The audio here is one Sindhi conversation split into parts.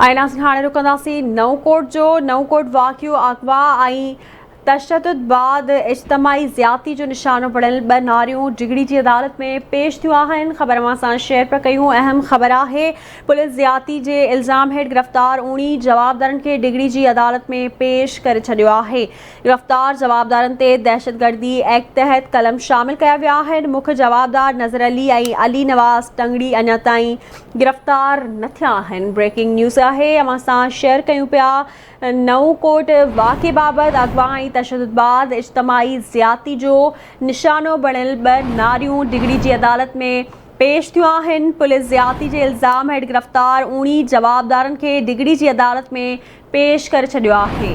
۽ ناظرين هاڻي رڪنداسين نئون ڪوٽ جو نئون ڪوٽ واقعو اغوا ۽ تشدد بعد اجتماعي زيادتي جو نشانو بڻيل ٻه ناريون ڊگهڙي جي عدالت ۾ پيش ٿيون آهن خبر اوهان سان شيئر پيا ڪيون اهم خبر آهي پوليس زيادتي جي الزام هيٺ گرفتار اوڻي جوابدارن کي ڊگهڙي جي عدالت ۾ پيش ڪري ڇڏيو آهي گرفتار جوابدارن تي دهشتگردي ايڪٽ تحت قلم شامل ڪيا ويا آهن، مک جوابدار نظر علي ۽ علي نواز ٽنگڙي اڃا تائين گرفتار نه ٿيا آهن. بريڪنگ نيوز آهي اوهان سان شيئر ڪيون پيا نئون ڪوٽ واقعي بابت اغوا ۽ تشدد بعد اجتماعي زيادتي جو نشانو بڻيل ٻه ناريون ڊگهڙي جي عدالت ۾ پيش ٿيون آهن، پوليس زيادتي جي الزام هيٺ گرفتار اوڻي جوابدارن کي ڊگهڙي جي عدالت ۾ پيش ڪري ڇڏيو آهي.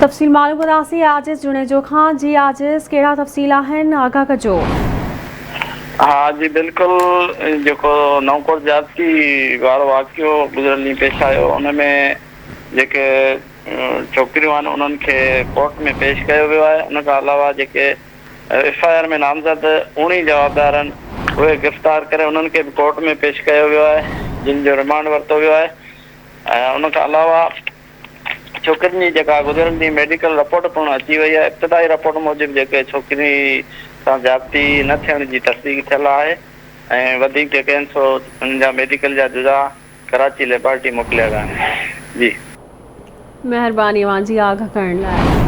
تفصيل معلوم ڪنداسين عاجز جوڻيجو کان جي عاجز ڪهڙا تفصيل آهن آگاهه ڪجو. ها جي بلڪل جيڪو نئون ڪوٽ زيادتي وارو واقعو گذريل ڏينهن پيش آيو ان ۾ جيڪي ڇوڪريون آهن انهن کي ڪورٽ ۾ پيش ڪيو ويو آهي ان کان علاوه جيڪي ايف I R ۾ نامزد اوڻي جوابدارن اهي گرفتار ڪري انهن کي به ڪورٽ ۾ پيش ڪيو ويو آهي جن جو رمانڊ ورتو ويو آهي ۽ ان کان علاوه ڇوڪرين جي جيڪا گذريل ڏينهن ميڊيڪل رپورٽ پڻ اچي وئي آهي ابتدائي رپورٽ موجب جيڪي ڇوڪري سان زيادتي نه ٿيڻ جي تصديق ٿيل آهي ۽ وڌيڪ جيڪي آهن سو انهن جا ميڊيڪل جا جزا ڪراچي ليبارٽري موڪليا ويا آهن جي. مهرباني اوهان جي آگاهه ڪرڻ لاء.